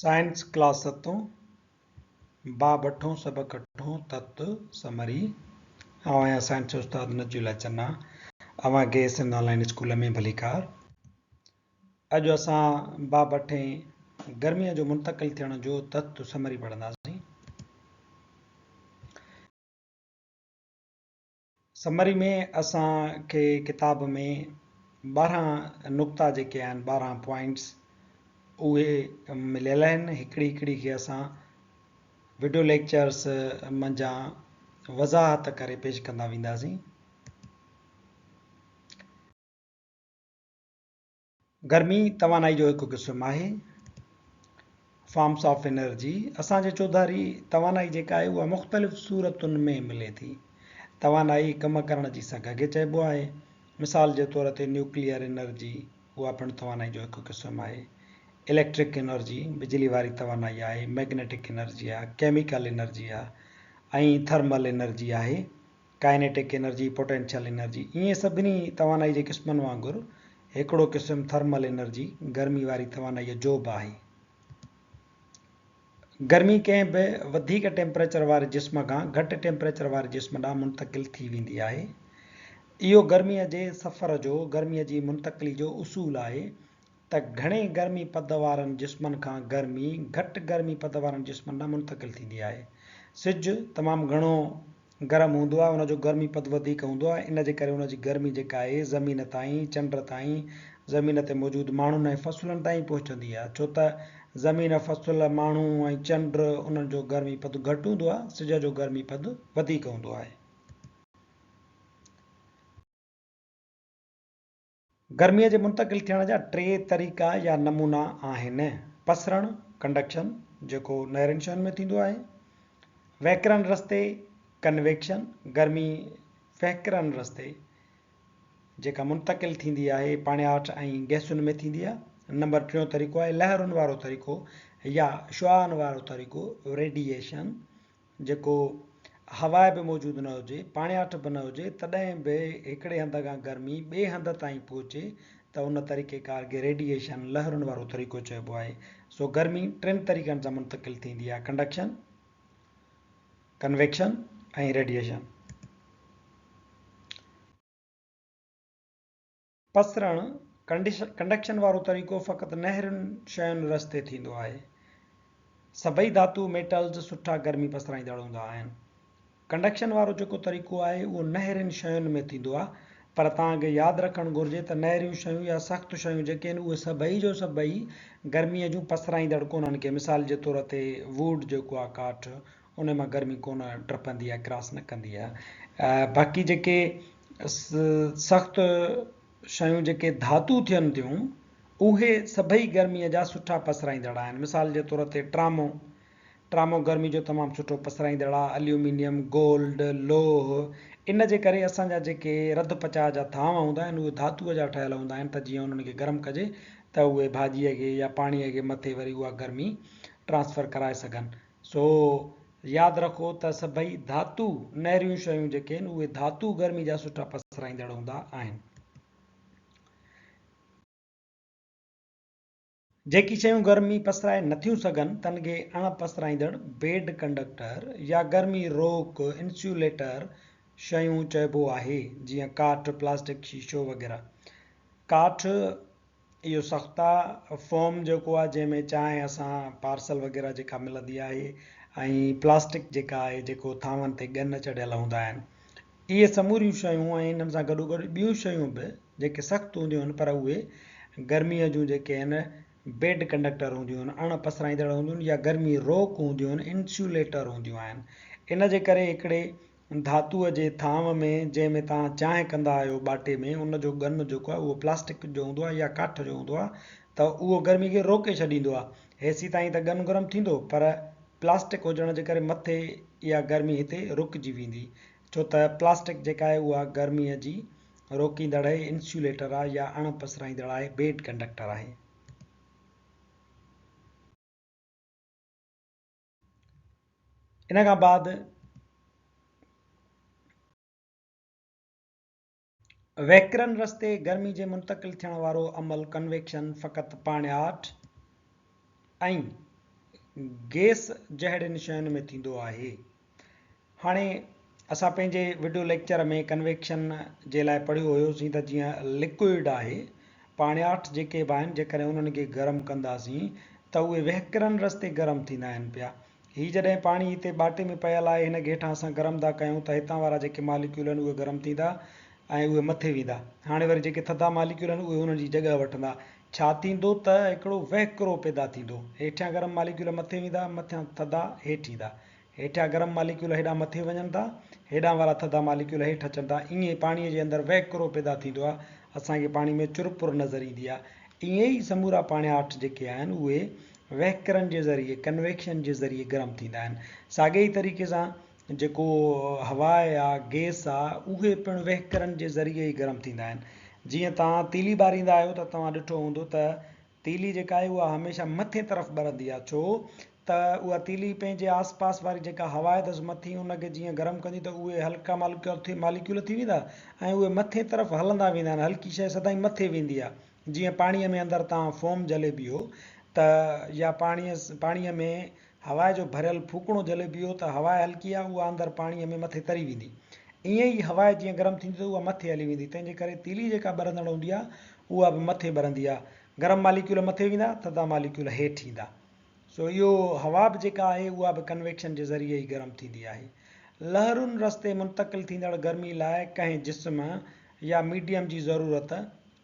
Science class ستون، باب اٺون، سبق اٺون، تت، سمري. آئون آهيان سائنس جو استاد نجي الله چنا. اوهان کي سنڌ آن لائين اسڪول ۾ ڀليڪار. اڄ اسان باب اٺين گرميء جو منتقل ٿيڻ جو تت سمري پڙهنداسين. سمري ۾ اسان کي ڪتاب ۾ 12 نقطا جيڪي آهن 12 پوائنٽس اهي مليل آهن هڪڙي هڪڙي کي اسان وڊيو ليڪچرس منجهان وضاحت ڪري پيش ڪندا وينداسين. گرمي توانائي جو هڪ قسم آهي، Forms of Energy، اسان جي چوڌاري توانائي جيڪا آهي اها مختلف صورتن ۾ ملي ٿي. توانائي ڪم ڪرڻ جي سگهه کي چئبو آهي. مثال جي طور تي نيوڪليئر انرجي اها پڻ توانائي جو هڪ قسم آهي. اليڪٽرڪ انرجي بجلي واري توانائي آهي، مئگنيٽڪ انرجي آهي، ڪيميڪل انرجي آهي ۽ ٿرمل انرجي آهي. ڪائنيٽڪ انرجي، پوٽينشل انرجي، ائين سڀني توانائي جي قسمن وانگر هڪڙو قسم ٿرمل انرجي، گرمي واري توانائيء، جو به آهي. گرمي ڪنهن به وڌيڪ ٽيمپريچر واري جسم کان گهٽ ٽيمپريچر واري جسم ڏانهن منتقل ٿي ويندي آهي. اهو گرميء جي سفر جو، گرميء جي منتقلي جو، اصول آهي ته گهڻي گرمي پد وارن جسمن کان گرمي گهٽ گرمي پد وارن جسمن ڏانهن منتقل ٿيندي آهي. سج تمام گهڻو گرم هوندو آهي، ان جو گرمي پد وڌيڪ هوندو آهي، ان جي ڪري ان جي گرمي جيڪا آهي زمين تائين، چنڊ تائين، زمين تي موجود ماڻهن ۽ فصلن تائين پهچندي آهي، ڇو ته زمين، فصل، ماڻهو ۽ چنڊ انهن جو گرمي پد گهٽ هوندو آهي، سج جو گرمي پد وڌيڪ هوندو آهي. گرميء جي منتقل ٿيڻ جا ٽي طريقا يا نمونا آهن، پسرڻ، Conduction، جيڪو نهرين شين ۾ ٿيندو آهي، وهڪرن رستي، Convection، گرمي وهڪرن رستي جيڪا منتقل ٿيندي آهي پاڻياٺ ۽ گئسن ۾ ٿيندي آهي. نمبر ٽيون طريقو آهي لهرن وارو طريقو يا شعاعن وارو طريقو، Radiation، جيڪو هواء به موجود نه هجي، پاڻياٺ به نه هجي، تڏهن به هڪڙي هنڌ کان گرمي ٻئي هنڌ تائين پهچي ته ان طريقي ڪار کي ريڊيئيشن، لهرن وارو طريقو، چئبو آهي. سو گرمي ٽن طريقن سان منتقل ٿيندي آهي، ڪنڊڪشن، ڪنويڪشن ۽ ريڊيئيشن. پسرڻ، Conduction، وارو طريقو فقط نهرين شين رستي ٿيندو آهي. سڀئي ڌاتو، Metals، سٺا گرمي پسرائيندڙ هوندا آهن. ڪنڊڪشن وارو جيڪو طريقو آهي اهو نهرين شين ۾ ٿيندو آهي پر توهان کي ياد رکڻ گهرجي ته نهريون شيون يا سخت شيون جيڪي آهن اهي سڀئي جو سڀئي گرميء جون پسرائيندڙ ڪونهن ڪي مثال جي طور تي ووڊ جيڪو آهي ڪاٺ ان مان گرمي ڪونه ٽپندي آهي ڪراس نه ڪندي آهي باقي جيڪي سخت شيون جيڪي ڌاتو ٿين ٿيون اهي سڀئي گرميء جا سٺا پسرائيندڙ آهن مثال جي طور تي ٽرامو ٽرامو گرمي جو تمام سٺو پسرائيندڙ آهي اليومينيم گولڊ لوهه ان جي ڪري اسان جا جيڪي رڌ پچاء جا ٿانو هوندا آهن اهي ڌاتوء جا ٺهيل هوندا آهن ته جيئن انهن کي گرم ڪجي ته اهي ڀاڄيء کي يا پاڻيء کي مٿي وري اها گرمي ٽرانسفر ڪرائي سگهن سو ياد رکو ته سڀئي ڌاتو نهريون شيون جيڪي آهن اهي ڌاتو گرمي جا سٺا پسرائيندڙ هوندا آهن. جيڪي شيون گرمي پسرائي نٿيون سگهن تن کي اڻ پسرائيندڙ، بيڊ ڪنڊڪٽر، يا گرمي روڪ، Insulator، شيون چئبو آهي، جيئن ڪاٺ، پلاسٽڪ، شيشو وغيره. ڪاٺ اهو سخت آ فوم جيڪو آ جنهن ۾ چانهه اسان پارسل وغيره جيڪا ملندي آهي ۽ پلاسٽڪ جيڪا آهي جيڪو ٿانون تي ڳن چڙهيل هوندا آهن اهي سموريون شيون ۽ انهن سان گڏو گڏ ٻيون شيون به جيڪي سخت هونديون آهن پر اهي گرميء جون جيڪي آهن بيڊ ڪنڊڪٽر هونديون آهن اڻ پسرائيندڙ هونديون آهن يا گرمي روڪ هونديون آهن انسيوليٽر هونديون آهن ان جي ڪري هڪڙي ڌاتوء جي ٿانو ۾ جنهن ۾ توهان چانهه ڪندا آهيو ٻاٽي ۾ ان جو ڳن جيڪو آهي اهو پلاسٽڪ جو هوندو آهي يا ڪاٺ جو هوندو آهي ته اهو گرمي کي روڪي ڇڏيندو آهي هيسيتائين ته ڳن گرم ٿيندو پر پلاسٽڪ هجڻ جي ڪري مٿي اها گرمي هتي رڪجي ويندي ڇو ته پلاسٽڪ جيڪا آهي اها گرمي جي روڪيندڙ آهي انسيوليٽر آهي يا اڻ پسرائيندڙ آهي بيڊ ڪنڊڪٽر آهي. ان کان بعد وهڪرن رستي گرمي جي منتقل ٿيڻ وارو عمل ڪنويڪشن فقط پاڻياٺ ۽ گيس جهڙين شين ۾ ٿيندو آهي. هاڻي اسان پنهنجي وڊيو ليڪچر ۾ ڪنويڪشن جي لاء پڙهيو هيوسين ته جيئن لڪوئڊ آهي، پاڻياٺ جيڪي به آهن جيڪڏهن انهن کي گرم ڪنداسين ته اهي وهڪرن رستي گرم ٿيندا آهن پيا. هي جڏهن پاڻي هتي ٻاٽي ۾ پيل آهي هن کي هيٺان اسان گرم ٿا ڪيون ته هتان وارا جيڪي ماليڪيول آهن اهي گرم ٿيندا ۽ اهي مٿي ويندا. هاڻي وري جيڪي ٿڌا ماليڪيول آهن اهي انهن جي جڳهه وٺندا. ڇا ٿيندو ته هڪڙو وهڪرو پيدا ٿيندو. هيٺيان گرم ماليڪيول مٿي ويندا، مٿيان ٿڌا هيٺ ايندا. هيٺيان گرم ماليڪيول هيڏانهن مٿي وڃن ٿا، هيڏانهن وارا ٿڌا ماليڪيول هيٺ اچن ٿا. ائين پاڻيء جي اندر وهڪرو پيدا ٿيندو آهي. اسان کي پاڻي ۾ چرپر نظر ايندي آهي. ائين ئي سمورا پاڻياٺ جيڪي آهن اهي وهڪرن جي ذريعي، Convection، جي ذريعي گرم ٿيندا آهن. ساڳئي ئي طريقي سان جيڪو هوا يا گيس آ اهي پڻ وهڪرن جي ذريعي ئي گرم ٿيندا آهن. جيئن توهان تيلي ٻاريندا آهيو ته توهان ڏٺو هوندو ته تيلي جيڪا آهي اها هميشه مٿين طرف ٻرندي آهي ڇو ته اها تيلي پنهنجي آس پاس واري جيڪا هوا آهي اٿس مٿي ان کي جيئن گرم ڪندي ته اهي هلڪا ماليڪيول ٿي ويندا ۽ اهي مٿين طرف هلندا ويندا آهن هلڪي شيء سدائين مٿي ويندي آهي جيئن پاڻيء ۾ اندر توهان فوم جهلي بيهو ته يا پاڻيء پاڻيء ۾ هوا جو ڀريل ڦوڪڻو جهلي بيهو ته هوا هلڪي آهي اها اندر پاڻيء ۾ مٿي تري ويندي. ائين ئي هوا جيئن گرم ٿيندي ته اها مٿي هلي ويندي تنهن جي ڪري تيلي جيڪا ٻرندڙ هوندي آهي اها به مٿي ٻرندي آهي. گرم ماليڪيول مٿي ويندا ٿڌا ماليڪيول هيٺ ايندا. سو اهو هوا به جيڪا آهي اها به ڪنويڪشن جي ذريعي ئي گرم ٿيندي آهي. لهرن رستي منتقل ٿيندڙ گرمي لاء ڪنهن جسم يا ميڊيم جي ضرورت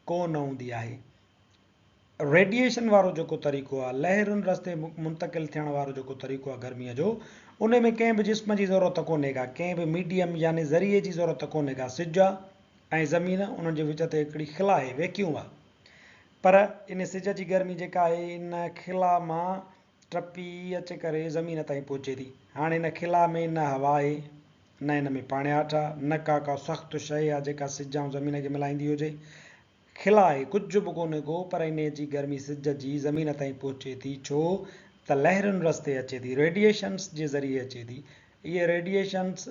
ڪو نه هوندي آهي. ريڊيئيشن وارو جيڪو طريقو آهي، لهرن رستي منتقل ٿيڻ وارو جيڪو طريقو آهي گرميء جو، ان ۾ ڪنهن به جسم جي ضرورت ڪونهي ڪا، ڪنهن به ميڊيم يعني ذريعي جي ضرورت ڪونهي ڪا، سج آهي ۽ زمين انهن جي وچ تي هڪڙي خلا آهي، ويڪيوم آهي، پر ان سج جي گرمي جيڪا آهي ان خلا مان ٽپي اچي ڪري زمين تائين پهچي ٿي. هاڻي ان خلا ۾ نه هوا آهي، نه ان ۾ پاڻياٺ آهي، نه ڪا ڪا سخت شيء آهي جيڪا سج ۽ زمين کي ملائيندي هجي. خلا آهي، ڪجهه به ڪونهي ڪو، پر انهيء جي گرمي سج جي زمين تائين پهچي ٿي، ڇو ته لهرن رستي اچي ٿي، Radiations جي ذريعي اچي ٿي. اهي Radiations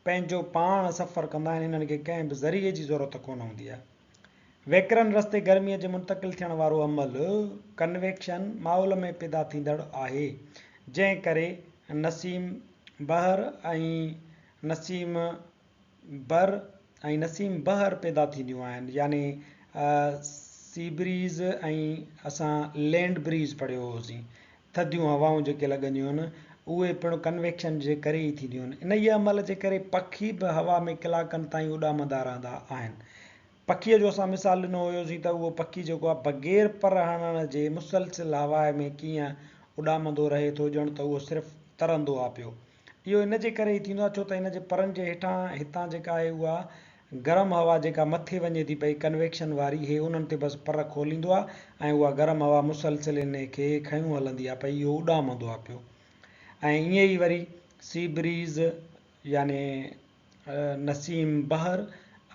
پنهنجو پاڻ سفر ڪندا آهن، انهن کي ڪنهن به ذريعي جي ضرورت ڪونه هوندي آهي. ويڪرن رستي گرميء جي منتقل ٿيڻ وارو عمل، Convection، ماحول ۾ پيدا ٿيندڙ آهي، جنهن ڪري نسيم بحر ۽ نسيم بر ۽ نسيم بحر پيدا ٿينديون آهن يعني سي بريز ۽ اسان لينڊ بريز پڙهيو هوسين ٿڌيون هوائون جيڪي لڳنديون آهن اهي پڻ ڪنويڪشن جي ڪري ئي ٿينديون آهن انهيء عمل جي ڪري پکي به هوا ۾ ڪلاڪن تائين اڏامندا رهندا آهن پکيء جو اسان مثال ڏنو هيوسين ته اهو پکي جيڪو آهي بغير پر هڻڻ جي مسلسل هوا ۾ ڪيئن اڏامندو رهي ٿو ڄڻ ته اهو صرف ترندو آهي پيو اهو ان جي ڪري ئي ٿيندو آهي ڇو ته هن جي پرن جي هيٺان هتان جيڪا آهي اها گرم هوا جيڪا مٿي وڃي ٿي پئي ڪنويڪشن واري هي انهن تي بس پر کوليندو آهي ۽ اها گرم هوا مسلسل ان کي کنيون هلندي آهي پئي اهو اڏامندو آهي پيو ۽ ائين ئي وري سي بريز يعني نسيم بحر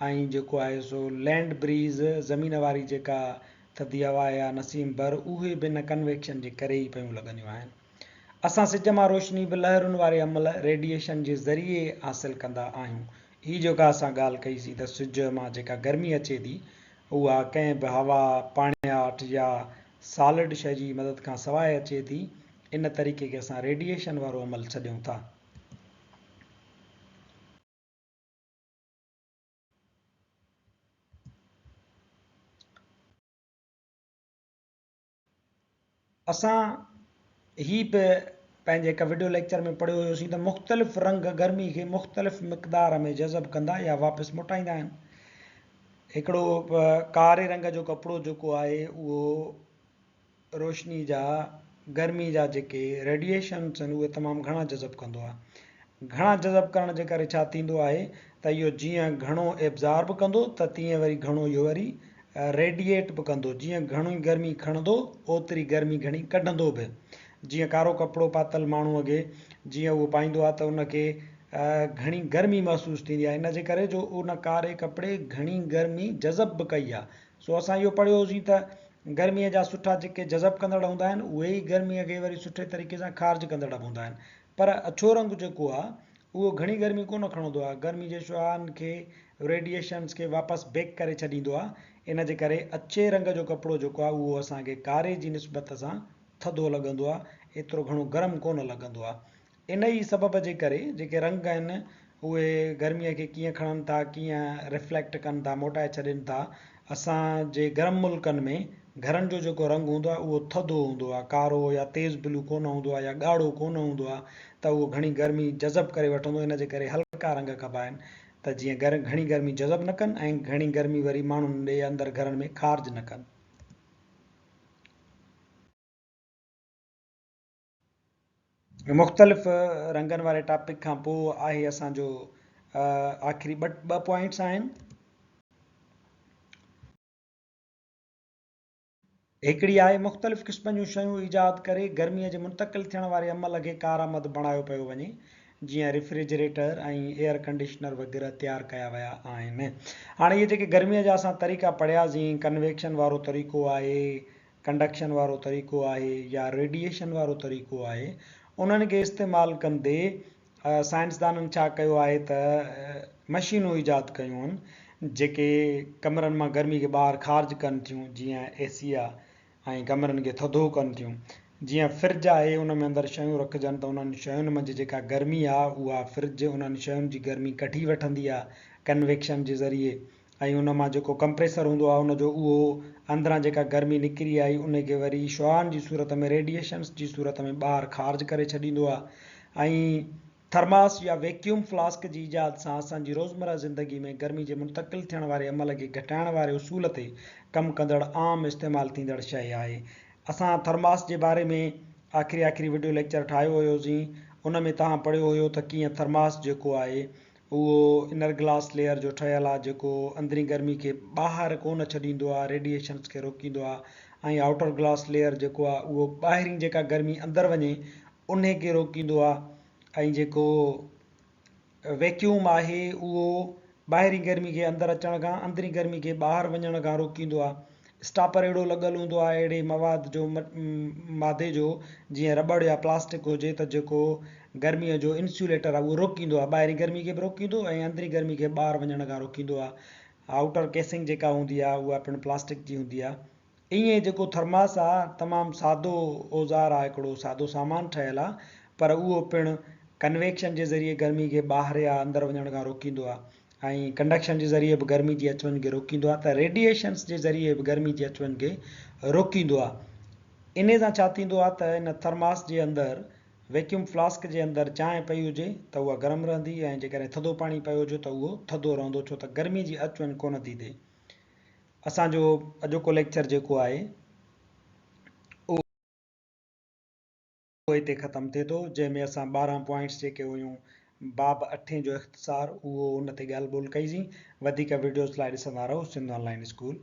۽ جيڪو آهي سو لينڊ بريز زمين واري جيڪا ٿڌي هوا آهي يا نسيم بر اهي به ان ڪنويڪشن جي ڪري ئي پيون لڳنديون آهن. اسان سج مان روشني به لهرن واري عمل، Radiation، جي ذريعي حاصل ڪندا آهيون. هي جيڪا اسان ڳالهه ڪئي سين ته سج مان جيڪا گرمي اچي ٿي اها ڪنهن به هوا، پاڻياٺ يا سالڊ شيء جي مدد کان سواء اچي ٿي، ان طريقي کي اسان ريڊيئيشن وارو عمل سڏيون ٿا. اسان هي به پنهنجي هڪ وڊيو ليڪچر ۾ پڙهيو هيوسين ته مختلف رنگ گرمي کي مختلف مقدار ۾ جذب ڪندا يا واپس موٽائيندا آهن. هڪڙو ڪاري رنگ جو ڪپڙو جيڪو آهي اهو روشني جا گرمي جا جيڪي ريڊيئيشنس آهن اهي تمام گهڻا جذب ڪندو آهي. گهڻا جذب ڪرڻ جي ڪري ڇا ٿيندو آهي ته اهو جيئن گهڻو ابزارب ڪندو ته تيئن وري گهڻو اهو وري ريڊيئيٽ به ڪندو جيئن گهڻي گرمي کڻندو اوتري گرمي گهڻي ڪڍندو به جيئن ڪارو ڪپڙو پاتل ماڻهوء کي جيئن اهو پائيندو آهي ته ان کي گهڻي گرمي محسوس ٿيندي آهي ان جي ڪري جو ان ڪاري ڪپڙي گهڻي گرمي جذب به ڪئي آهي سو اسان اهو پڙهيو هوسين ته گرميء جا سٺا جيڪي جذب ڪندڙ هوندا آهن اهي ئي گرميء کي وري سٺي طريقي سان خارج ڪندڙ به هوندا آهن پر اڇو رنگ جيڪو آ اهو گهڻي گرمي ڪونه کڻندو آ، گرمي جي شعاعن کي، Radiations، کي واپس بيڪ ڪري ڇڏيندو آ، ان جي ڪري اڇي رنگ جو ڪپڙو جيڪو آ اهو اسان کي ڪاري جي نسبت سان ٿڌو لڳندو آهي، ايترو گهڻو گرم ڪونه لڳندو آهي. ان ئي سبب جي ڪري جيڪي رنگ آهن اهي گرميء کي ڪيئن کڻن ٿا، ڪيئن ريفليڪٽ ڪن ٿا، موٽائي ڇڏين ٿا. اسان جي گرم ملڪن ۾ گهرن جو جيڪو رنگ هوندو آهي اهو ٿڌو هوندو آهي، ڪارو يا تيز بلو ڪونه هوندو آهي يا ڳاڙهو ڪونه هوندو آهي ته اهو گهڻي گرمي جذب ڪري وٺندو، ان جي ڪري هلڪا رنگ ڪبا آهن ته جيئن گهڻي گرمي جذب نه ڪن ۽ گهڻي گرمي وري ماڻهن ڏي اندر گهرن ۾ خارج نه ڪن. مختلف رنگن واري ٽاپڪ کان پوء آهي اسان جو آخري ٻه پوائنٽس آهن. هڪڙي آهي مختلف قسمن جون شيون ايجاد ڪري گرميء جي منتقل ٿيڻ واري عمل کي ڪارآمد بڻايو پيو وڃي جيئن ريفريجريٽر ۽ ايئر ڪنڊيشنر وغيره تيار ڪيا ويا آهن. هاڻي اهي جيڪي گرميء جا اسان طريقا پڙهياسين ڪنويڪشن وارو طريقو آهي ڪنڊڪشن وارو طريقو آهي يا ريڊيئيشن وارو طريقو آهي انهن کي استعمال ڪندي سائنسدانن ڇا ڪيو آهي ته مشينون ايجاد ڪيون آهن جيڪي ڪمرن مان گرمي کي ٻاهر خارج ڪن ٿيون جيئن اي سي آهي ۽ ڪمرن کي ٿڌو ڪن ٿيون جيئن فرج آهي ان ۾ اندر شيون رکجن ته انهن شين منجهه جيڪا گرمي آهي اها فرج انهن شين جي گرمي ڪڍي وٺندي آهي ڪنويڪشن جي ذريعي ۽ ان مان جيڪو ڪمپريسر هوندو آهي ان جو اهو اندران جيڪا گرمي نڪري آئي ان کي وري شعاعن جي صورت ۾ ريڊيئيشنس جي صورت ۾ ٻاهر خارج ڪري ڇڏيندو آهي ۽ ٿرماس يا ويڪيوم فلاسڪ جي ايجاد سان اسان جي روزمره زندگي ۾ گرمي جي منتقل ٿيڻ واري عمل کي گهٽائڻ واري اصول تي ڪم ڪندڙ عام استعمال ٿيندڙ شيء آهي. اسان ٿرماس جي باري ۾ آخري آخري وڊيو ليڪچر ٺاهيو هيوسين ان ۾ توهان پڙهيو هيو ته ڪيئن ٿرماس جيڪو آهي اهو انر گلاس ليئر جو ٺهيل آهي جيڪو اندرين گرمي کي ٻاهر ڪونه ڇڏيندو آهي ريڊيئيشنس کي روڪيندو آهي ۽ آئوٽر گلاس ليئر جيڪو آهي اهو ٻاهرين جيڪا گرمي اندر وڃي انهي کي روڪيندو آهي ۽ جيڪو ويڪيوم آهي اهو ٻاهرين گرمي کي اندر اچڻ کان اندرين گرمي کي ٻاهر وڃڻ کان روڪيندو آهي. اسٽاپر اهڙو لڳل هوندو آهي اهڙي مواد جو مادي جو جيئن رٻڙ يا پلاسٽڪ هجي ته جيڪو گرميء جو انسيوليٽر آهي اهو روڪيندو آهي ٻاهرين گرمي کي به روڪيندو ۽ اندرين گرمي کي ٻاهر وڃڻ کان روڪيندو آهي. آئوٽر ڪيسنگ جيڪا هوندي آهي اها پڻ پلاسٽڪ جي هوندي آهي. ائين جيڪو ٿرماس آهي تمام سادو اوزار آهي هڪڙو سادو سامان ٺهيل آهي پر اهو پڻ ڪنويڪشن جي ذريعي گرمي کي ٻاهر يا اندر وڃڻ کان روڪيندو آهي. ۽ ڪنڊڪشن جي ذريعي به گرمي جي اچ وڃ کي روڪيندو آهي ته ريڊيئيشنس جي ذريعي به گرمي جي اچ وڃ کي روڪيندو آهي. انهي سان ڇا ٿيندو آهي ته ان ٿرماس جي اندر ويڪيوم فلاسڪ جي اندر چانهه پئي هجي ته اها گرم رهندي ۽ جيڪڏهن ٿڌو پاڻي پيو هجي ته اهو ٿڌو رهندو ڇو ته گرمي جي اچ وڃ ڪونه ٿي ٿئي. اسان جو اڄوڪو ليڪچر جيڪو آهي اهو. هتي ختم ٿئي ٿو جنهن ۾ اسان 12 پوائنٽس جيڪي هيون باب اٺين جو اختصار اهو ان تي ڳالهه ٻولهه ڪئي سين وڌيڪ وڊيوز لاء ڏسندا رهو سنڌ آن لائن اسڪول.